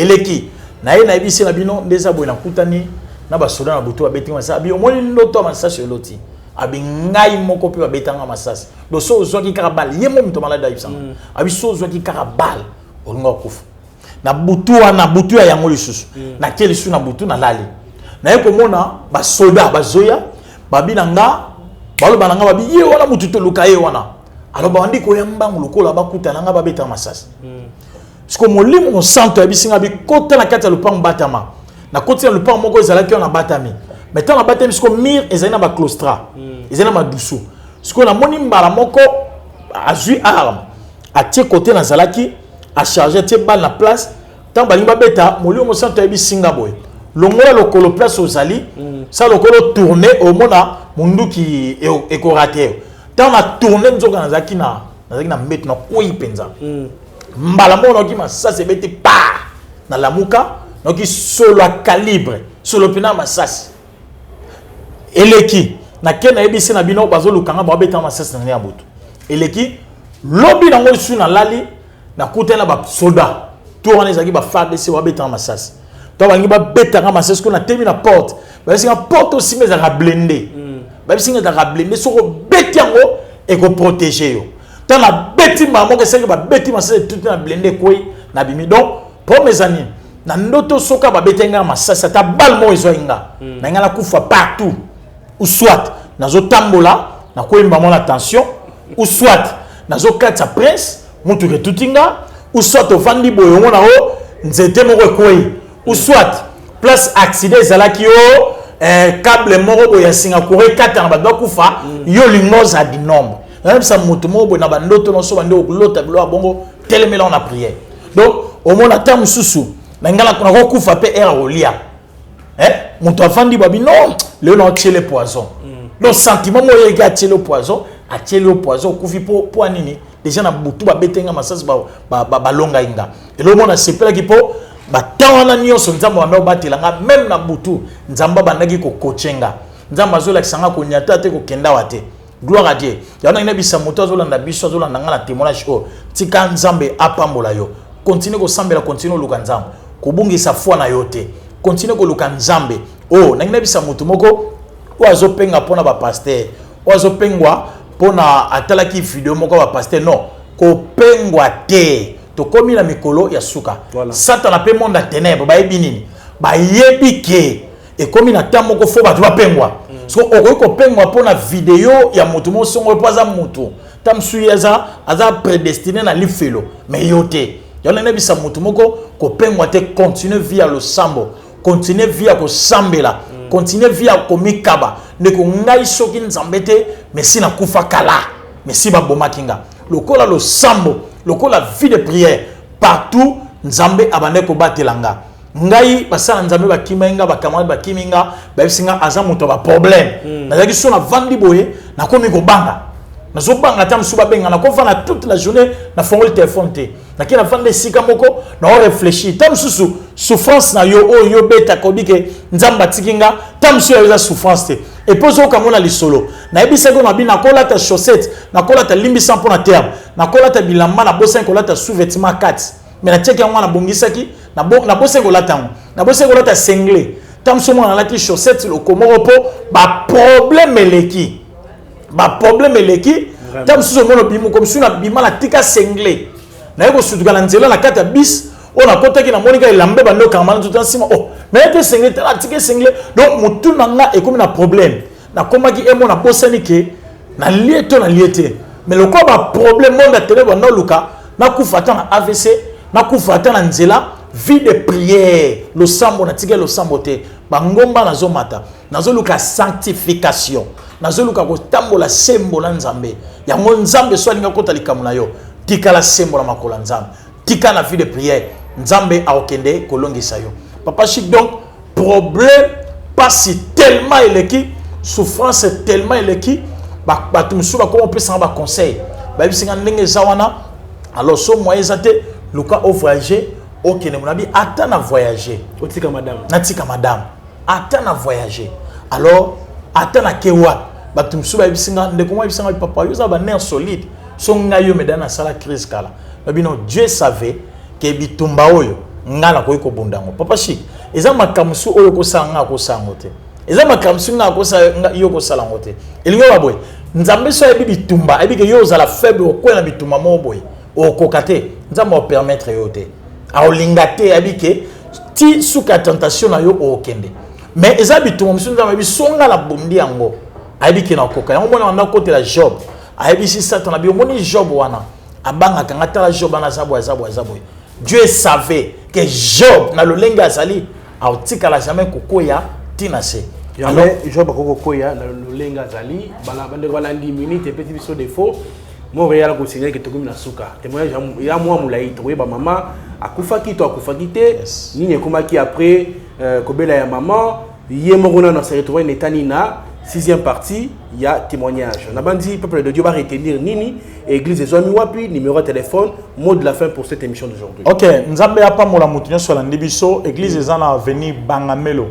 Eleki na ye, nayebisi na bino nde eza boye, nakutani na basoda na butu, babeti masasi. Abi omoni ndoto ya masasi eloti, abi ngai moko mpe babetanga masasi. Donc so ozwaki kaka balle, ye mo moto maladi ayebisanga, abi so ozwaki kaka balle, olinga okufa na butu wana. Butu ya yango lisusu, nakie lisusu na butu, nalali, naye komona basoda bazoya, babi na nga, baloba na nga, babi ye wana mutu toluka ye wana. Alors babandi koya mbangu lokola bakutana nga, babetaka masasi. Siko Molimo Mosantu ayebisi nga, bikota na kati ya lopango, batama. Nakoti na lopango moko ezalaki wana, batami. Mais ntango nabatami, siko mur ezali na baclaustra, ezali na madusu. Sikoyo namoni mbala moko azwi arme, atie kote nazalaki, acharge, atie balle na place. Ntango balingi babeta, Molimo Mosantu ayebisi nga boye: longola lokolo place ozali, sa lokolo, tourne, omona munduki ekorater yo. Ntango na tourne, nzoka nazalaki na mbeto, nakwei mpenza. Mbala moko nayoki masasi ebeti pa, nalamuka, nayoki solo ya calibre, solo mpena masasi eleki. Nake nayebisi na bino, bazolukanga, babetanga masasi na ndenge ya butu. Eleki lobi nango lisusu, nalali, nakutani na basoda. Tour wana ezalaki baFARDC, babetanga masasi. To balingi babetanga masasi ko natemi na porte, bayebisinga porte osima ezalaka blindé. Bayebisinga ezalaka blindé, soki obeti yango ekoprotéger yo. Ntango nabeti mbala moko, esengi babeti masasi, etuti na blindé, ekwei, nabimi. Donc problème eza nini? Na ndoto, soki babeti nga masasi, ata balle moko ezwaki nga, na ngai nakufa partout. Ou soit nazotambola, nakoyemba mwa na tension, ou soit nazokatisa prince, mutuka etuti nga, ou soit ovandi boye, omona o nzete moko ekwei, ou soit place accident ezalaki yo, câble moko boye ya singa courant ekatana, bato bakufa. Yo olingi ozala du nombre. Nayebisa moto moko boye, na bandoto nyonso bande okolota biloko ya bongo, telemela na prière. Donc omona ata mosusu na ngai nakokufa mpe ere kolia. Moto avandi, babi non, lelo na otiele poison. Donc sentiment moko oyeki, atiele poison, atieli yo poison, okufi. Mpo nini? Déjà na butu babete nga masasi, balongai nga. Eloko moko nasepelaki, mpo batan wana nyonso Nzambe banda kobatela nga. Même na butu, Nzambe abandaki kokoche nga, Nzambe azolakisa nga konyata te, kokenda wa te. Gloire à Dieu. Yango nangi nabisa moto azolanda biso, azolanda nga na témoignage oyo: tika Nzambe apambola yo. Continue kosambela, continue koluka Nzambe, kobungisa foi na yo te, continue koluka Nzambe. Oyo nangi nabisa moto moko oyo azopenga mpona bapasteur, oyo azopengwa mpona atalaki video moko ya bapasteur, non, kopengwa te. Tokomi na mikolo ya suka. Satana mpe monde ya ténèbre bayebi nini? Bayebi ke ekomi na temps moko fo bato bapengwa. So okoki kopengwa mpona video ya moto moko songo, mpo aza motu ta mosusu, ye aza prédestiné na lifelo, mais yo te. Yango nayebisa motu moko, kopengwa te. Continue vie ya losambo, continue vie ya kosambela, continue vie ya komikaba. Ndeko ngai, soki Nzambe te, mesi nakufa kala, mesi babomaki nga. Lokola losambo, lokola vie de prière, partout Nzambe abandaki kobatela nga. Ngai, basala Nzambe bakimai nga, bacamarade bakimi nga, bayebisi nga aza moto ya baproblème. Nazalaki so navandi boye, nakomi kobanga, nazobanga ata mosusu babenga. Nakovanda toute la journée, nafongoli telefone te, nakei navanda esika moko, naoréfléchir. Ta mosusu souffrance na yo oyo yobetaka, obi ke Nzambe atiki nga, ta mosusu oyo eza souffrance te. Et puis ozoyoka ngo na lisolo nayebisaki oyo, nabi nakolata chaussette, nakolata, limbisa mpo na terme, nakolata bilamba, nabosani kolata sous-vêtement kati, mais natiaki yango, nabongisaki, nabosani kolata yango, nabosani kolata singlet. Ta mosusu mwana nalati chaussette loko moko, mpo baproblème eleki, baproblème eleki. Ta mosusu omona obimi mosusu, nabima, natika singlet, naye kosutuka na nzela, na kati ya bis oyo nakotaki, namoni kaka elamba ebandi okangama na nzoto na nsima. Oh, mais ete singlet te, natika singlet. Donc motu na nga ekomi na problème. Nakomaki emo, nabosani ke nalie to nalie te. Mais lokola baproblème, monde ya ténèbre banda oluka nakufa ata na AVC, nakufa ata na nzela. Vie de prière, losambo, natikali losambo te. Bangomba nazomata, nazoluka sanctification, nazoluka kotambola sembo na Nzambe. Yango Nzambe so alingi akota likambo na yo, tikala sembo na makolo ya Nzambe, tika na vie de prière, Nzambe akokende kolongisa yo, papa Chic. Donc problème, pasi tellement eleki, souffrance tellement eleki, bato mosusu bakoma opesanga baconseil, bayebisinga ndenge eza wana. Alors so moyen eza te, luka ovoyage, okende. Monabi ata na voyage. Otika madame. Natika madame, ata na voyage, alors ata nake wapi, bato mosusu bayebisinga, ndeko moko ayebisinga: papa, yo oza banerf solide, so ngai yo meda nasala crise kala. Babino, Dieu savait ke bitumba oyo ngai nakoki kobunda yango. Papa Chic, eza makambo mosusu oyo okosala, ngai akosala yango te. Eza makambo mosusu ngai akosala, yo okosala yango te. Elingi oyo boye, Nzambe so ayebi bitumba, ayebi ke yo ozala faible, okwela na bitumba moko boye, okoka te. Nzambe aopermettre yo te, aolinga te. Ayebi ke ti suka ya tentation na yo okende. Mais eza bitumba mosusu Nzambe ayebi so nga nabundi yango, ayebi ke nakoka yango. Mona banda kotela Job, ayebisi Satan na bi: omoni Job wana abangaka nga, tala Job wana aza boye, aza boye, aza boye. Dieu savait que Job na lolenge azali, aotikala jamais kokwea ntina se. Jamais Job akoki kokwea na lolenge azali. Bandeko balandi, minute epesi biso défaut. Montréal akosigner ke tokomi na suka. Témoignage ya mwa molai, tokoyeba mama. Akufaki to akufaki te? Nini ekomaki après kobela ya maman? Ye moko nano se retrouve na etani na sixième partie ya témoignage. Nabandi, peuple de Dieu va retenir nini? Église ezwami wapi? Numéro ya téléphone, mot de la fin pour cette émission d'aujourd'hui. Ok, Nzambe apambola moto nyonso alandi biso. Église eza na avenue Bangamelo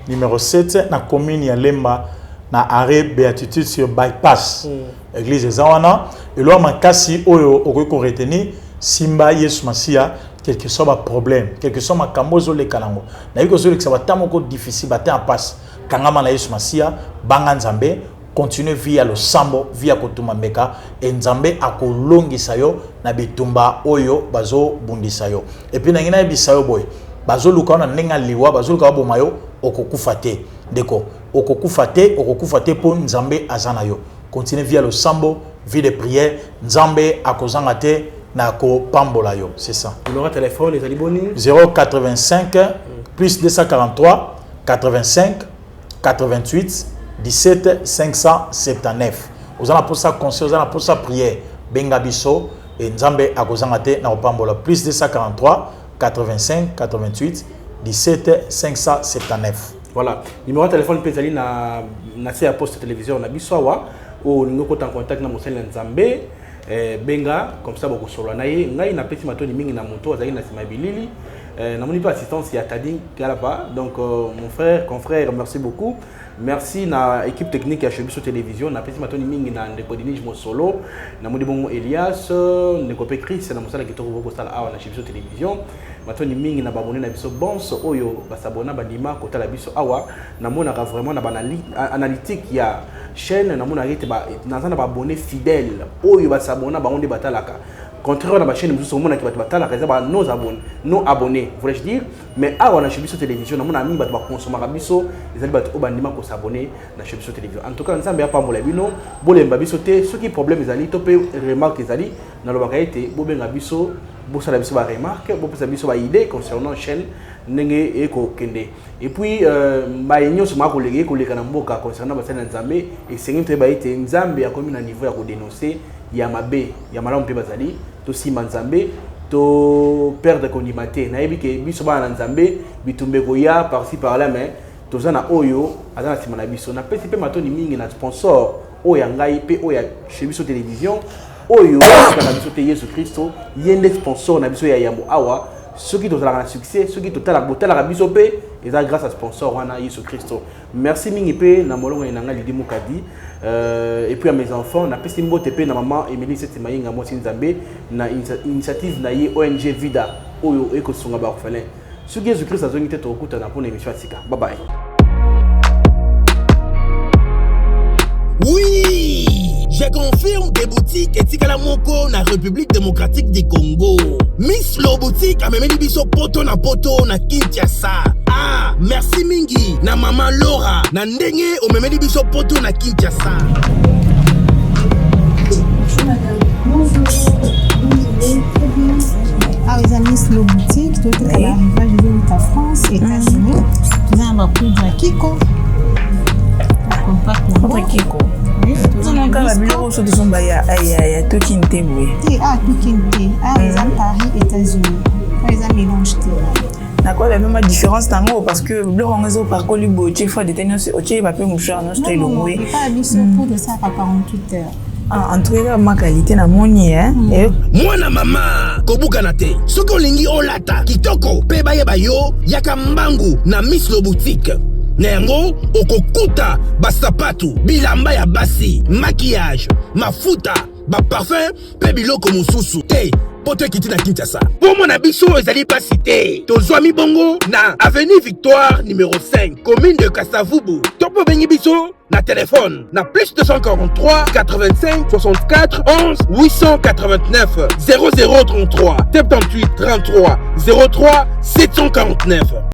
numéro 7, na commune ya Lemba, na arrêt Béatitude sur bypass. Église eza wana. Elwa makasi oyo okoki koretenir: simba Yesu Masiya, quel que soit baproblème, quel que soit makambo ozoleka nango. Nayebi kozolekisa bata moko difficile, bata ya mpasi, kangama na Yesu Masiya, banga Nzambe, continue vie ya losambo, vie ya kotuma mbeka, e Nzambe akolongisa yo na bitumba oyo bazobundisa yo. Et puis nangi nayebisa yo boye: bazoluka yo na ndenge ya liwa, bazoluka baboma yo, okokufa te ndeko, okokufa te, okokufa te, mpo Nzambe aza na yo. Continue vie ya losambo, vie de prière, Nzambe akozanga te na kopambola yo. C'est ça. Numéro ya téléphone ezali boni? 085 plus 243 85 88 17 579. Oza na mposa conseil, oza na mposa prière, benga biso e Nzambe akozanga te na kopambola. Plus 243 85 88 17 579. Voilà, numéro ya téléphone mpe ezali na se ya poste télévision na biso awa. Oyo olingi okota en contact na mosali na Nzambe, benga, comme ça bokosolola na ye. Ngai napesi matoni mingi na moto azalaki na nsima ya bilili. Namoni mpe assistance ya Tadi Galapa. Donc mon frère, confrère, merci beaucoup. Merci na équipe technique ya Biso Télévision. Napesi matoni mingi na ndeko Denige Mosolo, namoni bongo Elias, ndeko mpe Chris, na mosala kitoko bokosala awa na Biso Télévision. Matoni mingi na baabonnés na biso bonso oyo basabona, bandima kotala biso awa. Namonaka vraiment na baanalytique ya chaîne, namonaka ete naza na baabonnés fidèle oyo basabona, bango nde batalaka, contraire na bachaîne mosusu omonaki bato batalaka eza ba non abonné, non abonné voulais-je dire. Mais awa na Chez Biso Télévision, namona mingi bato bakonsomaka biso ezali bato oyo bandima kosabonner na Chez Biso Télévision. En tout cas, Nzambe apambola bino. Bolemba biso te. Soki problème ezali to mpe remarque ezali, nalobaka ete bobenga biso, bosala biso baremarque, bopesa biso baidée concernant chaîne ndenge ekokende. Et puis baye nyonso maa koleka, ekoleka na mboka concernant basali na Nzambe, esengi toyeba ete Nzambe akomi na niveau ya kodénoncer ya mabe, ya malamu mpe bazali. Tosimba Nzambe, to perdre kondima te. Nayebi ke biso bana na Nzambe, bitumba ekoya par-ci par-là, mais toza na oyo aza na nsima na biso. Napesi mpe matoni mingi na sponsor oyo ya ngai mpe oyo ya Chez Biso Télévision, oyo atikaka biso te, Yesu Kristo. Ye nde sponsor na biso ya yambo awa. Soki tozalaka na succès, soki botalaka biso mpe, eza grâce à sponsor wana, Yesu Kristo. Merci mingi mpe na molongo na ngai Lidi Mukadi, et puis à mes enfants. Napesi mbote mpe na mama Émilie Seti Mayinga, mwasi Nzambe, na initiative na ye ONG Vida oyo ekosunga baorphelin. Soki Yesu Kristo azongi te, tokokutana mpona émission ya sika. Bye bye. Oui, je confirme que boutique etikala moko na République démocratique du Congo. Miss Lo Boutique amemeli biso poto na poto na Kinshasa. Ah, merci mingi na mama Laura na ndenge omemeli biso poto na Kinshasa. Bonjour madame. Bonjour. Bonjour. Très bien. Awa eza Miss Lo Boutique, toteka baarrivage ezowuta France, États-Unis. Toza na bapoudre ya Kiko, compact. Poudre Kiko. Tozonaka babiloko oso tozomba ya tokini te boye? Te, awa tokini te. Awa eza Paris, États-Unis. Awa eza mélange te. Nakoyeba mpe ma différence nango, parce que biloko yango ezopakoli boye, otie fond de teint nyonso, otie bape mouchoir nyonso to elongwe. Epa biso poudre esalaka 48 heures. Ah, en tout cas ma qualité namoni. Mwana mama, kobukana te. Soki olingi olata kitoko mpe bayeba yo, yaka mbangu na Miss Lo Boutique. Na yango okokuta basapatu, bilamba ya basi, maquillage, mafuta, baparfum mpe biloko mosusu te. Poto ekiti na Kinshasa mpo mona biso ezali pasi te. Tozwami bongo na avenue Victoire numéro 5, commune de Kasavubu, to mpo obengi biso na telefone na plus 243 85 64 11 889, 0033 78 33 03 749.